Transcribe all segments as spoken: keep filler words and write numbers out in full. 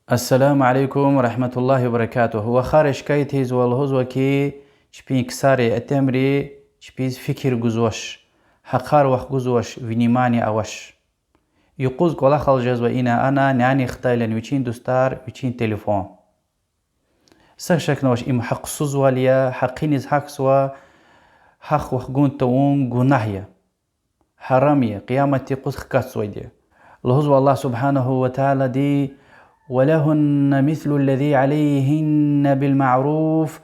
Ассаламу алейкум ва рахматуллахи ва баракатугь. Вахари шикаят ийизва, лугьузва хьи, чпин ксари, итимри чпиз фикир гузвач, гьахъар вахъ гузвач, внимание авач. Юкъуз кӀвалахал жезва ина-ана, няни хтайла вичин дустар, вичин телефон. Са шакни авач, им гьахъсузвал я, гьахъиниз гьахьзава, гьахъ вахъ гун тавун гунагь я, гьарам я, къияматдин юкъуз хкатзавайди я. Лугьузва Аллагь سبحانه وتعالىди: ولهن مثل الذي عليهن بالمعروف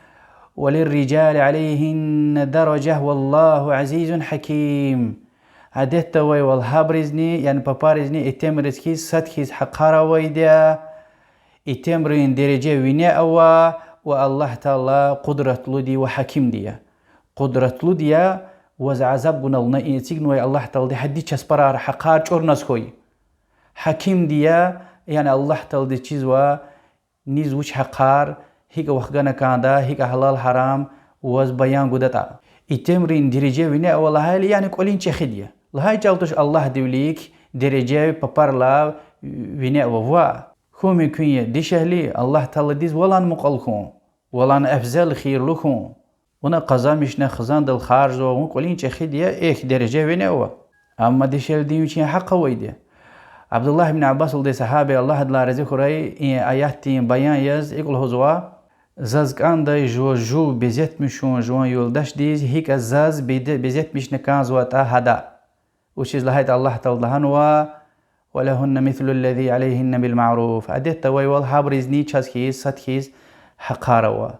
وللرجال عليهن درجة والله عزيز حكيم. Адетда авайвал, гьабурузни, яни папаризни итимриз хьиз, сад хьиз гьахъар авайди я, итимрин дережа вине ава, ва Аллагь Таала къудратлуди ва гьакимди я. Къудратлуди я, ваз азаб гунал, вуна эцигнавай Аллагь Таалади гьадди часпарар, гьахъар чӀурназ хьуй. Гьакимди я, яни Аллагь Тааладиз чизва низ вуч гьахъар, гьикӀ вахгана кӀанда, гьикӀ гьалал-гьарам, ваз баян гудатӀа. Итимрин дережа вине ава лагьайла, яни кӀвалин чӀехиди я. Лагьай чӀал туш, Аллагьдин вилик дережа папарилай вине ава. Ва хьун мумкин я дишегьли Аллагь Тааладиз валан мукьвал хьун, валан афзал, хийирлу хьун. Вуна къазанмишна хизандал харжзава, вун кӀвалин чӀехиди я, эхь, дережа вине ава. Амма дишегьлидин вичин гьахъ авайди я. Абдуллагь ибн Аббас лугьудай сагьаби, Аллагь адалай рази хьурай, и аятдин баян яз икӀ лугьузва: Заз кӀандай жува жув безетмишун жуван юлдашдиз, гьикӀ заз беде-, безетмишна кӀанзаватӀа гьада. Вучиз лагьайтӀа Аллагь Таалади лагьанва: ولهن مثل الذي عليهن بالمعروف. Адетда авайвал, гьабурузни чаз хьиз, сад хьиз гьахъар ава.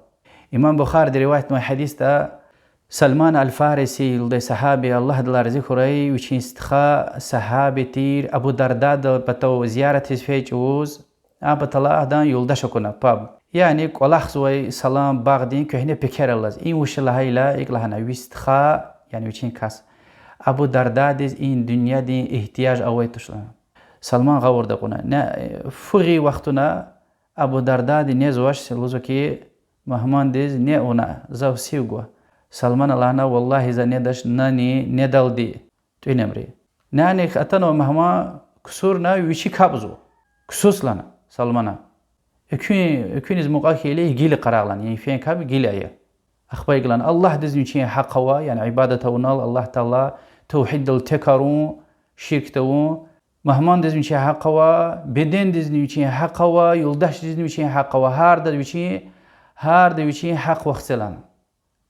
Имам Бухариди риваятнавай гьадисда Салман аль-Фариси лугьудай сагьаби, Аллагь адалай рази хьурай, вичин стха сагьаби тир Абу Дардадал патав зияратиз фейи чӀавуз, а паталай адан юлдаш акуна, паб. Яни кӀвалахзавай салам багъдин куьгьне пекер алаз. И вуч я лагьайла, икӀ лагьана: ви стха, яни вичин кас, Абу Дардадиз и дуьньядин игьтияж авай туш лагьана. Салман гъавурда акьуна. Не, фу гъиз вахтуна Абу Дардади незвач, лугьузва хьи, мугьмандиз: не вуна, зав сив гва. Салмана лагьана: валлагь, за недач, нани недалди тӀуьнамри. Нянихъ атанва мугьман, ксурна, вичи капӀзава. Ксус лагьана Салмана. Экуьн, экуьниз мукьва хьайила, гила къарагъ лагьана, яни фена капӀ гила ая. Ахпа икӀ лагьана: Аллагьдизни вичин гьахъ ава, яни ибадат авунал Аллагь Таала, тавгьиддал тек авун, ширк тавун. Мугьмандизни вичин гьахъ ава, бедендизни вичин гьахъ ава, юлдашдизни вичин гьахъ ава, гьарда вичин, гьарда вичин гьахъ вахце лагьана.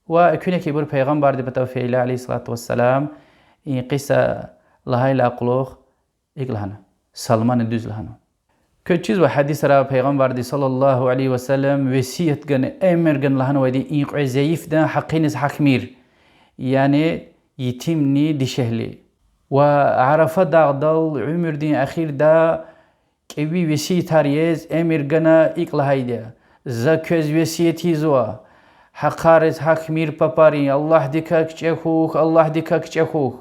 Ва экуьнахьтин ибур пайгъамбардин патав фейила, عليه الصلاة والسلام, и кьиса лагьайла кьулухъ икӀ лагьана: Салмана дуьз лагьана. Квез чизва гьадисра пайгъамбарди صلى الله عليه وسلم весият гана, эмир гана лагьанвайди и кьве зайифдин гьакъиниз гьахьмир, яни етимни дишегьли. Ва Арафа дагъдал уьмуьрдин эхирда кӀеви весиятар яз эмир гана икӀ лагьайди я: за квез весият ийизва, гьахъариз гьахьмир папарин, Аллагьдикай кичӀе хьухь, Аллагьдикай кичӀе хьухь.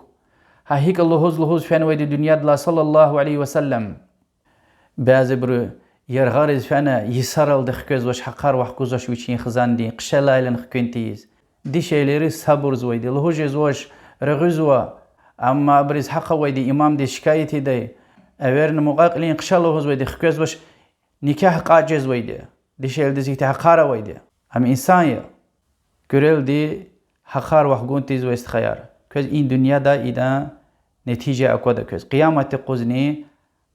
Гьа гьикӀ лугьуз-лугьуз фенвайди дуьньядилай صلى الله عليه وسلم. Бязибуру яргъариз фена, йисаралди хквезвач, гьахъар вахъ гузвач вичин хизандин, хъша лагьайлани хквен тийиз. Дишегьлийри сабурзавайди, лугьуз жезвач, регъуьзва, амма абуруз гьахъ авайди, имамдиз шикаят ийидай, эверни мукьва-кьилин хъша лугьузвайди, хквезвач, никягь кьатӀ жезвайди, дишегьлидиз ихьтин гьахъар авайди. Ам инсан я. Куьрелди, гьахъар вахъ гун тийизвай стхаяр, квез и дуьньяда идан нетижа аквада квез. Къияматдин юкъузни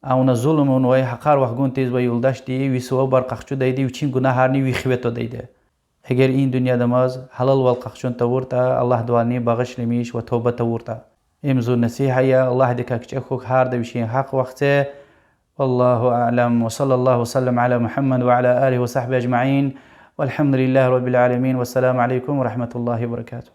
а вуна зулум авунвай, гьахъар вахъ гун тийизвай юлдашди ви сувабар къахчудайди, вичин гунагьарни ви хиве твадайди. Эгер и дуьньядамаз гьалалвал къахчун тавуртӀа, Аллагьдивайни багъишламиш ва тавба тавуртӀа. Им зи насигьат я, Аллагьдикай кичӀе хьухь, гьарда вичин гьахъ вахце. والله أعلم، وصلى الله وسلم على محمد وعلى آله وصحبه أجمعين، والحمد لله رب العالمين، والسلام عليكم ورحمة الله وبركاته.